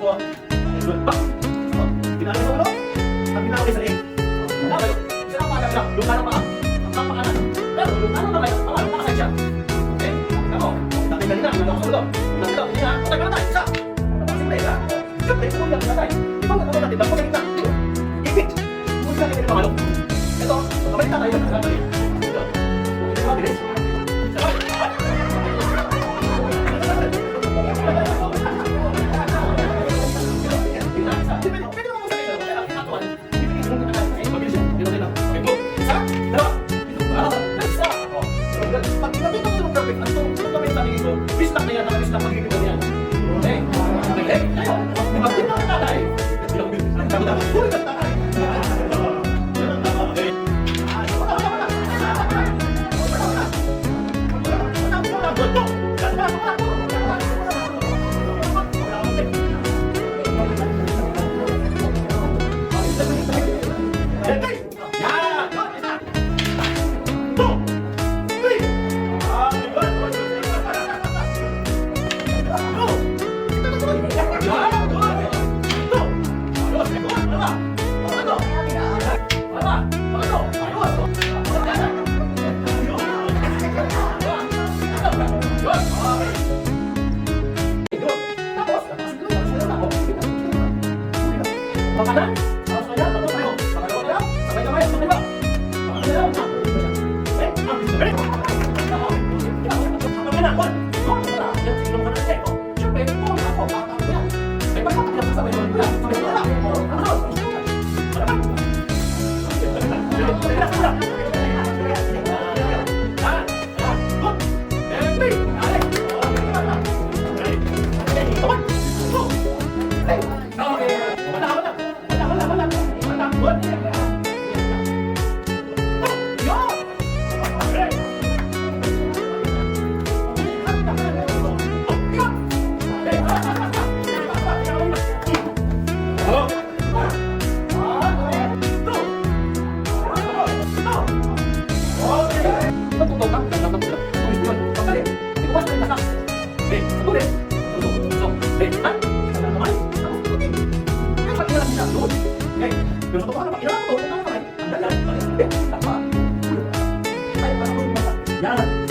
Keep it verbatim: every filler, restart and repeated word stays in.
Ginagawa sa ulo, at ginagawa sa leeg. Ginagawa, isa lang pa, isa lang. Yung kanan pa, ang kanan. Pero yung kanan na ngayon, ang kanan, nakasaysay siya. Okay? Ako, tatay kanina, ginagawa sa ulo. Ginagawa, hindi na. Patay ka na tayo, isa. Tapos yung leeg, ha? Siyempre, kung yan, patay. Di ba, patay natin, tapos sa gitna. Ipit. Kung saan ka pinapalo. Ito, mabalik na tayo. Mabilis. Pero sa totoo, pag inarap ko, ang dali, ang dali, ang dali, ang dali. Yan.